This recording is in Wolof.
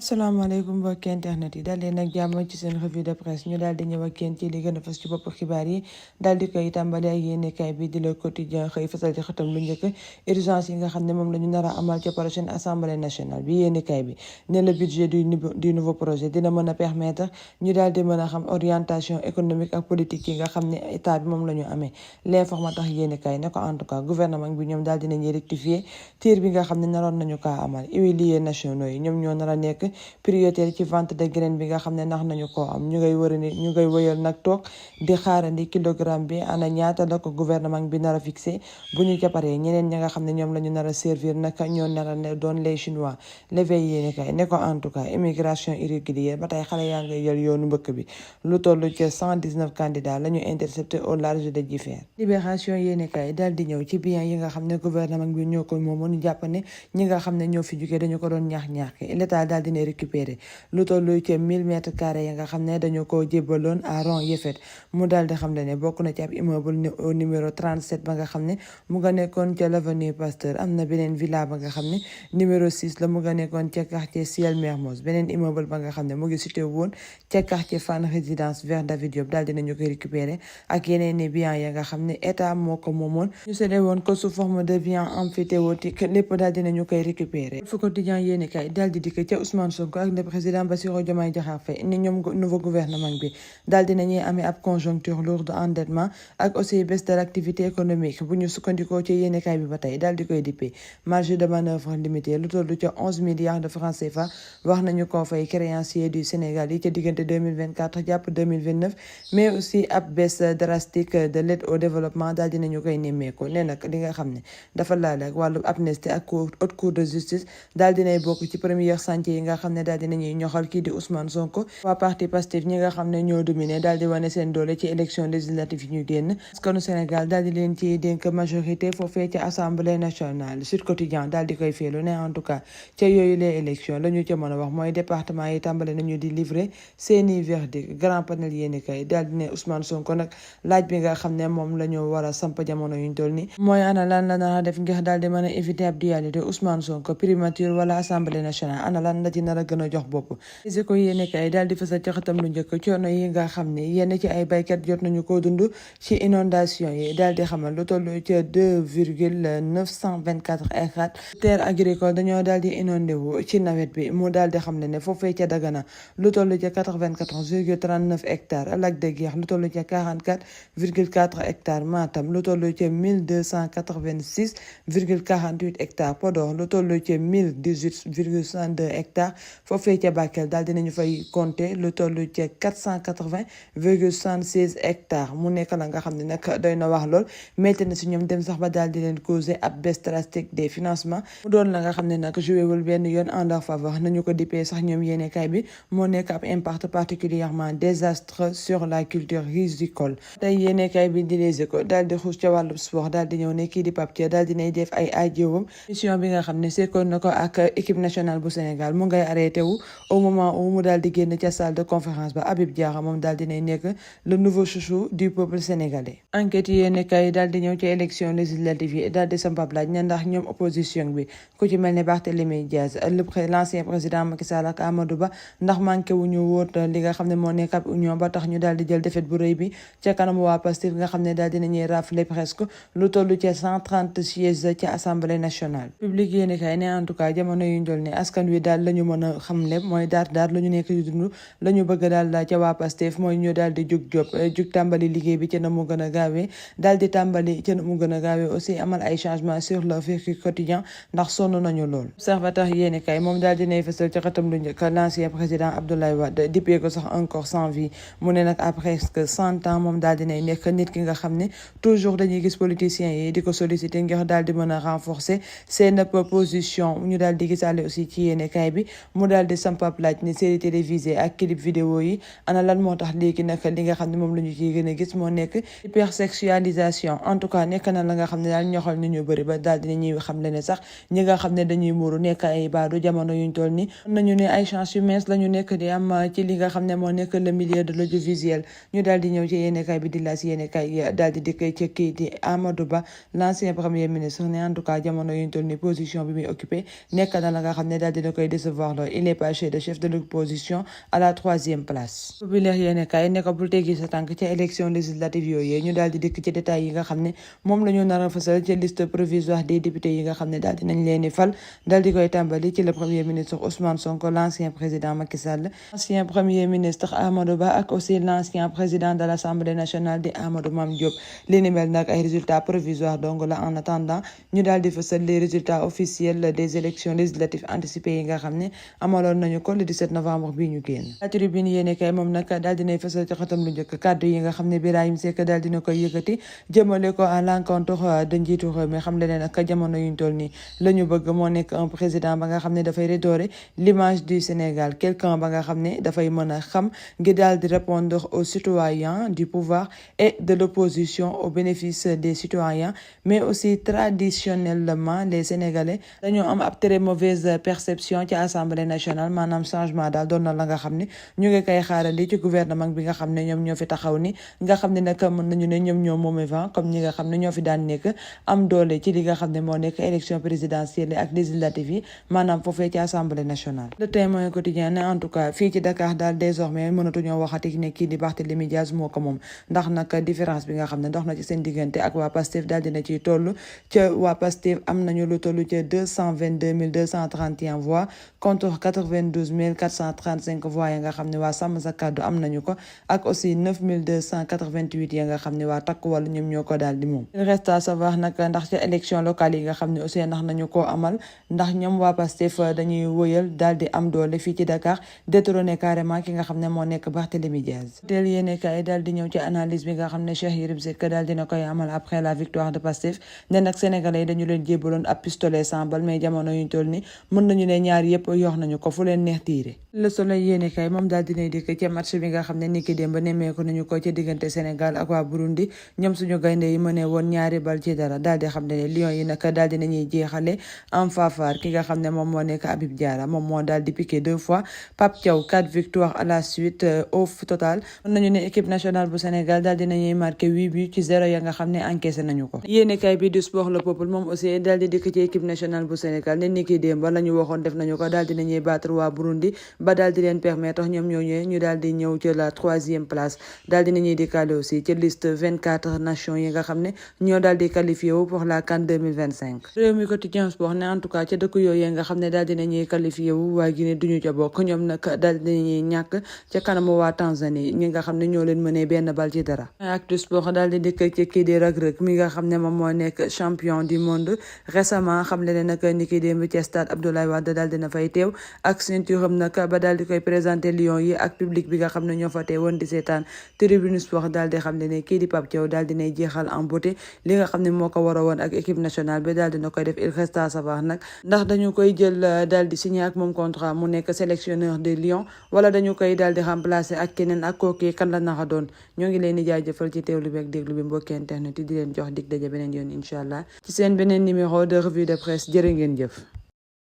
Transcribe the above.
asalaamaaleykum mbokki internet yi daal leen ak jàmm ci seen revue de presse ñu daal di ñëw ak yéen ci li gën a fës ci bopp xibaar yi daal di koy tàmbali ak yéenekaay bi di Le Quotidien xëy fasal ci xëtam lu njëkk urgence yi nga xam ne moom la ñu nar a amal ca prochaine assemblée nationale bi yéenekaay bi ne le budget du nouveau projet dina mën a permettre ñu daal di mën a xam orientation économique ak politique yi nga xam ne état bi moom la ñu amee l'informateur tax yéenekaay ne ko en tout cas gouvernement bi ñoom daal dinañuy rectifier tir bi nga xam ne naroon nañu kaa amal huiliers nationaux yi ñoom ñoo nar a nekk prioritaire ci vente de graine bi nga xam ne nax nañu koo am ñu ngay wëyal nag toog di xaarandi kilogramme bi ana ñaata la ko gouvernement bi nar a fixé bu ñu japaree ñeneen ñi nga xam ne ñoom la ñu nar a servir nag ñoo nar a doon les chinois l'éveil yéeni kay ne ko en tout cas immigration irrégulière ba tey xale yaa ngay jël yoonu mbëkk bi lu toll ci 119 candidats la ñu intercepté au large de Jifeer libération yéeni kay daal di ñëw ci bien yi nga xam ne gouvernement bi ñoo ko moomoon ñu jàpp ne ñi nga xam ne ñoo fi jugee dañu ko doon ñaax-ñaaxi l'état daal dina récupéré lu tollu ci 1000 mètres carrés yi nga xam ne dañu ko jébbaloon à Ron Yefet mu daal di xam ne bokk na ci ab immeuble au numéro 37 ba nga xam ne mu nga nekkoon ca l'avenue Pasteur am na beneen villa ba nga xam ne numéro 6 la mu nga nekkoon ca quartier Ciel Mermoz beneen immeuble ba nga xam ne mu ngi situé woon ca quartier Fann Résidence vers David Diop daal dinañu koy récupéré ak yeneen i biens ya nga xam ne état moo ko moomoon ñu séddee woon ko sous forme de biens emphytéotiques lépp daal dinañu koy récupéré fu quotidien yéeni kay daal di dikk ca Ousmane Sonko ak le président Bassirou Diomaye Diakhar Faye ni ñoom nouveau gouvernement bi daal dinañuy amee ab conjoncture lourde endettement ak aussi baisse de l'activité économique bu ñu sukkandikoo ci yéenekaay bi ba tey daal di koy dippee marge de manœuvre limité lu toll ca 11 milliards de francs CFA wax nañu ko fay créanciers du Sénégal yi ca diggante 2024 jàpp 2029 mais aussi ab baisse drastique de l'aide au développement daal dinañu koy nemmeeku ne nag li nga xam ne dafa laale ak wàllu amnistie ak haute cour de justice daal dinay bokk ci première chantier yi nga xam ne daal dinañuy ñoxal kii di Ousmane Sonko waa parti Pastef ñi nga xam ne ñoo dominé daal di wane seen doole ci élection législative yi ñu génn askanu Sénégal daal di leen ci dénk majorité foofee ci assemblée nationale Sud Quotidien daal di koy feelu ne en tout cas ca yooyu les élections la ñu ca mën a wax mooy département yi tàmbale nañu di livrer seeni verdict grand panel yéeni kay daal di ne Ousmane Sonko nag laaj bi nga xam ne moom la ñu war a samp jamono yuñ toll ni mooy ana lan la nar a def ngir daal di mën a éviter ab dualité Ousmane Sonko primature wala assemblée nationale ana lan la ci nar a gën a jox bopp si ko yéene kay daal di fësal ci xëtam lu njëkk coono yi nga xam ne yenn ci ay baykat jot nañu ko dund ci inondation yi daal di xamal lu toll ci 2,924 hectares terre agricole dañoo daal di inondé wu ci nawet bi mu daal di xam ne foofee ca Dagana lu toll ci 94,39 hectares Lac de Guiers lu toll ci 44,4 hectares Matam lu toll ci 1286,48 hectares Podor lu toll ci 1018,62 hectares foofee ca Bakel daal dinañu fay compter lu toll ci 480,76 hectares mu nekk la nga xam ne nag doy na wax lool métti na si ñoom dem sax ba daal di leen causer ab baisse drastique des financements mu doon la nga xam ne nag joué wul benn yoon en leur faveur nañu ko dippee sax ñoom yéenekaay bi moo nekk ab impact particulièrement désastreux sur la culture risicole tey yéenekaay bi di Les Échos daal di xuus ca wàllu sport daal di ñëw ne kii di Pape Thiaw daal dinay def ay ajowam mission bi nga xam ne sekkoon na ko ak équipe nationale bu Sénégal mu ngay arrêté wu au moment où mu daal di génn ca salle de conférence ba Habib Diarra moom daal dinay nekk le nouveau chouchou du peuple sénégalais enquête yéene kay daal di ñëw ci élection législative yi daal di sampab laaj ne ndax ñoom opposition bi ku ci mel ne Barthélémy Diaz l'ancien président Macky Sall ak Amadou Ba ndax manqué wu ñu wóot li nga xam ne moo nekk ab union ba tax ñu daal di jël défaite bu rëy bi ca kanam waa Pastef nga xam ne daal dinañuy rafler presque lu toll ci 130 sièges ci assemblée nationale public yéene kay ne en tout cas jamono yu ndol ne askan wi daal la ñu mën a xam lépp mooy daar la ñu nekk di dund la ñu bëgg daal ca waa Pastef mooy ñu daal di jug tàmbali liggéey bi ca na mu gën a gaawee daal di tàmbali ca na mu gën a gaawee aussi amal ay changement sur le vécu quotidien ndax sonn nañu lool observateur yéeni kay moom daal dinay fësal ci xatam lu njëkk l'ancien président Abdoulaye Wade dippee ko sax encore sans vie mu ne nag après presque 100 ans moom daal dinay nekk nit ki nga xam ne toujours dañuy gis politiciens yi di ko solliciter ngir daal di mën a renforcer seen position ñu daal di gisaale aussi ci yéene kay bi mu daal di sampap laaj ni série télévisée ak clip vidéo yi ana lan moo tax léegi nag li nga xam ne moom la ñu ciy gën a gis moo nekk hypersexualisation en tout cas nekk na la nga xam ne daal ñoxal ni ñu bëri ba daal dinañuy xam le ne sax ñi nga xam ne dañuy muuru nekk ay baadu jamono yuñ toll ni nañu ne ay chance humaines la ñu nekk di am ci li nga xam ne moo nekk le milieu de l'audiovisuel ñu daal di ñëw ci yéenekaay bi di laas yéenekaay daal di dikk ci kii di Amadou Ba l'ancien premier ministre ne en tout cas jamono yuñ toll ni position bi muy occupé nekk na la nga xam ne daal dina koy décevoir Warloo il est passé de chef de l'opposition à la 3e place. Populaire yéene kaay ne ko bul teggi sa tànk ca élection législative yooyu ñu daal di dikk ci détails yi nga xam ne moom la ñu nar a fësal ci liste provisoire des députés yi nga xam ne daal di nañ leen di fal daal di koy tàmbali ci le premier ministre Ousmane Sonko, l'ancien président Macky Sall, l'ancien premier ministre Amadou Ba ak aussi l'ancien président de l'Assemblée nationale di Amadou Mame Diop. li ni mel nag ay résultats provisoires donc la en attendant ñu daal di fësal les résultats officiels des élections législatives anticipées yi nga xam ne amaloon nañu ko le 17 novembre bii ñu génn. La Tribune yéene kay moom nag daal dinay fësal ci xatam lu njëkk kàddu yi nga xam ne Birahim Seck daal dina koy yëkkati jëmale ko à l'encontre de njiitu réew mi xam le ne nag jamono yuñ toll nii la ñu bëgg moo nekk un président ba nga xam ne dafay redorer l'image du Sénégal, quelqu'un ba nga xam ne dafay mën a xam ngir daal di répondre aux citoyens du pouvoir et de l'opposition au bénéfice des citoyens, mais aussi traditionnellement les Sénégalais dañoo am ab très mauvaise perception ci Assemblée nationale maanaam changement daal doon na la nga xam ne ñu ngi koy xaarandi ci gouvernement bi nga xam ne ñoom ñoo fi taxaw ni nga xam ne nag mën nañu ne ñoom ñoo moome vent comme ñi nga xam ne ñoo fi daan nekk am doole ci li nga xam ne moo nekk élection présidentielle ak législative yi maanaam foofee ci Assemblée nationale. Le Témoin quotidien ne en tout cas fii ci Dakar daal désormais mënatuñoo waxati ne kii di Barthélémy Dias moo ko moom ndax nag différence bi nga xam ne dox na ci seen diggante ak waa Pastef daal dina ciy toll ca waa Pastef am nañu lu toll ca 222 231 voix contre 92 435 voix ya nga xam ne waa Sàmm Sa Kàddu am nañu ko ak aussi 9 288 ya nga xam ne waa Takku Wallu ñoom ñoo ko daal di moom. Il reste à savoir nag ndax ca élection locale yi nga xam ne aussi ndax nañu koo amal ndax ñoom waa Pastef dañuy wëyal daal di am doole fii ci Dakar détrôner carrément ki nga xam ne moo nekk Barthélémy Dias. Teel yéene kaay daal di ñëw ci analyse bi nga xam ne Cheikh Yérim Seck daal dina koy amal après la victoire de Pastef ne nag Sénégalais yi dañu leen jébbaloon ab pistolet sans balle mais jamono yuñ toll ni mën nañu ne ñaar yëpp yox nañu ko fu leen neex tiire. Le Soleil yéene kaay moom daal dinay dikk ci match bi nga xam ne niki démb nemmeeku nañu ko ci diggante Sénégal ak waa Burundi ñoom suñu gaynde yi mënee woon ñaari bal ci dara daal di xam ne Lions yi nag daal dinañuy jeexale en fanfare ki nga xam ne moom moo nekk Habib Diarra moom moo daal di piqué 2 fois Pape Thiaw 4 victoires à la suite au total mën nañu ne équipe nationale bu Sénégal daal dinañuy marqué 8 buts ci 0 ya nga xam ne encaissé nañu ko. Yéene kaay bi du sport le peuple moom aussi daal di dikk ci équipe nationale bu Sénégal ne niki démb la ñu waxoon def nañu ko daal dinañuy battre waa Burundi ba daal di leen permettre ñoom ñooñee ñu daal di ñëw ci la 3e place daal dinañuy dikkaale aussi ci liste 24 nations yi nga xam ne ñoo daal di qualifié wu pour la CAN 2025. Rewmi Quotidien Sport ne en tout cas ca dëkk yooyu nga xam ne daal dinañuy qualifié wu waa Guinée duñu ca bokk ñoom nag daal dinañuy ñàkk ca kanamu waa Tanzanie ñi nga xam ne ñoo leen mënee benn bal ci dara. Actu Sport daal di dikk ci kii di Reug Reug mi nga xam ne moom moo nekk champion du monde récemment xam le ne nag niki démb ci stade Abdoulaye Wade daal dina fay teew ak ceinture am nag ba daal di koy présenté Lions yi ak public bi nga xam ne ñoo fa teewoon di seetaan. Tribune Sport daal di xam ne kii di Pape Thiaw daal dinay jeexal en beauté li nga xam ne moo ko war a woon ak équipe nationale bi daal dina koy def. Il reste à savoir nag ndax dañu koy jël daal di signé ak moom contrat mu nekk sélectionneur de Lions wala dañu koy daal di remplacer ak keneen ak kooku kan la naka doon. ñoo ngi leen di jaajëfal ci teewlu bi ak déglu bi mbokki internet yi di leen jox dig daje beneen yoon incha allah ci seen beneen numéro de revue de presse jërë ngeen jëf.